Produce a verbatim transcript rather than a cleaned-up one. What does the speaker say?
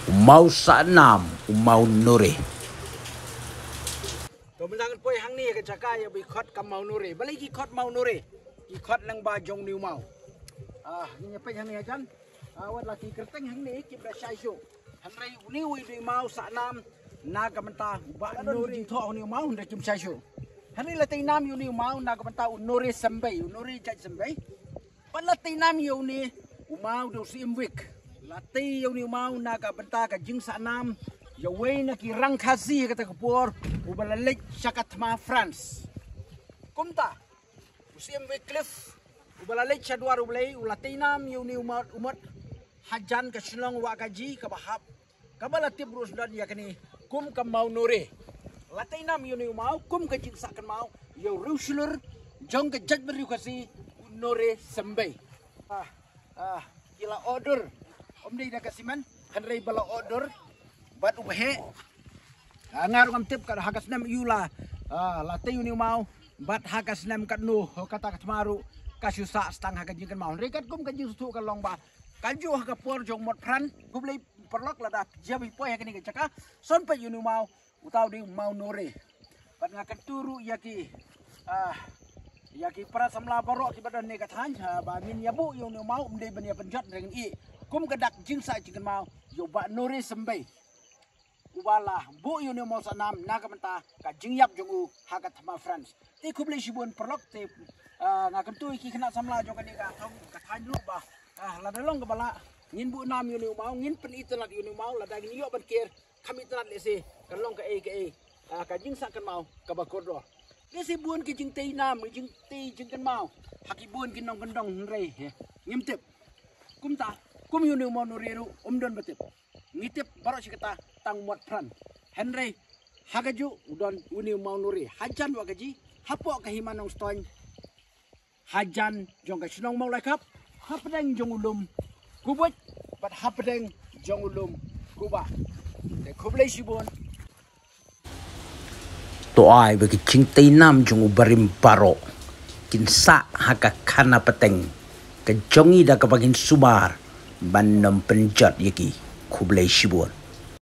U maw Sanam, u maw Nore. To mynta ngan poi hangne ïa ka jaka ïa ba i khot ka maw Nore. Balei ki khot maw Nore? Ki khot lyngba jong une u maw. Ah, ngin ïa peit hangne hajan. Ah, wat la ki kyrteng hangne kim da shai shuh. Hynrei une u dei u maw Sanam na ka bynta u Bah Nore, jingthoh une u maw hynrei kim shai shuh. Hynrei la tei nam ïa une u maw na ka bynta u Nore Symbei, u Nore jait Symbei. Bad la tei nam ïa une u maw da u Syiem Wick. La tei ïa une u maw na ka bynta ka jingsanam ïa uwei na ki rang Khasi ha kata ka por uba la leit sha ka thma France. Kumta u Syiem Wycliffe uba la leit sha dwar U Blei u la tei nam ïa une u mot, u mot hajan ka shnong Wahkaji kaba hap, kaba la tip ruh sdang ïa kane kum ka maw Nore. La tei nam ïa une u maw kum ka jingsah kynmaw ïa u riewshlur jong ka jaitbynriew Khasi, u Nore Symbei. Ah, ah, ki la order, ym dei da ka simen, hynrei ba la order bad u baheh. Ah, nga ruh ngam tip ka ha ka snem aïu la, ah, la tei une u maw bad ha ka snem katno, kata ka thma ruh ka shu sah tang ha ka jingkynmaw. Hynrei katkum ka jingsngewthuh ka long ba kajuh ha ka por jong u mot Pran. Khublei paralok, lada phi ïa poi ha kane ka jaka, sngewbha peit ïa une u maw, uta u dei u maw Nore. Bad nga kyntu ruh ïa ki, ah, ïa ki para samla baroh kiba don ha kane ka thaiñ, ah, ba ngin ïa buh ïa une u maw, ym dei ban ïa pynjot, hynrei ngin ïeh kum ka dak jingsah jingkynmaw ïa u Bah Nore Symbei uba la buh ïa une u maw Sanam na ka bynta ka jingïap jong u ha ka thma France. Te khublei shibun paralok, te, ah, nga kyntu ïa ki khynnah samla jong kane ka thong, ka thaiñ ruh ba, ah, lada long kaba lah ngin buh nam ïa une u maw, ngin pynitynnad ïa une u maw, lada ngin ïoh ban ker kham itynnad lehse kan long kaei kaei, ah, ka jingsah kynmaw kaba kordor. Lehse bun ki jingtei nam, ki jingtei jingkynmaw ha ki bun ki nongkyndong, hynrei, eh, ngim tip. Kumta kum ïa une u maw Nore ruh ym don ba tip. Ngi tip baroh shi katta tang u mot Pran. Hynrei ha kajuh u don une u maw Nore hajan Wahkaji, hapoh ka hima Nongstoiñ, hajan jong ka shnong Mawlaikhap, hapdeng jong u lum Kubuit bad hapdeng jong u lum Kubah. Te khublei shibun. To ai ba ki jingtei nam jong u barim baroh kin sah ha ka khana pateng ka jong ngi, da kaba ngin sumar ban ym pynjot ïa ki. Khublei shibun.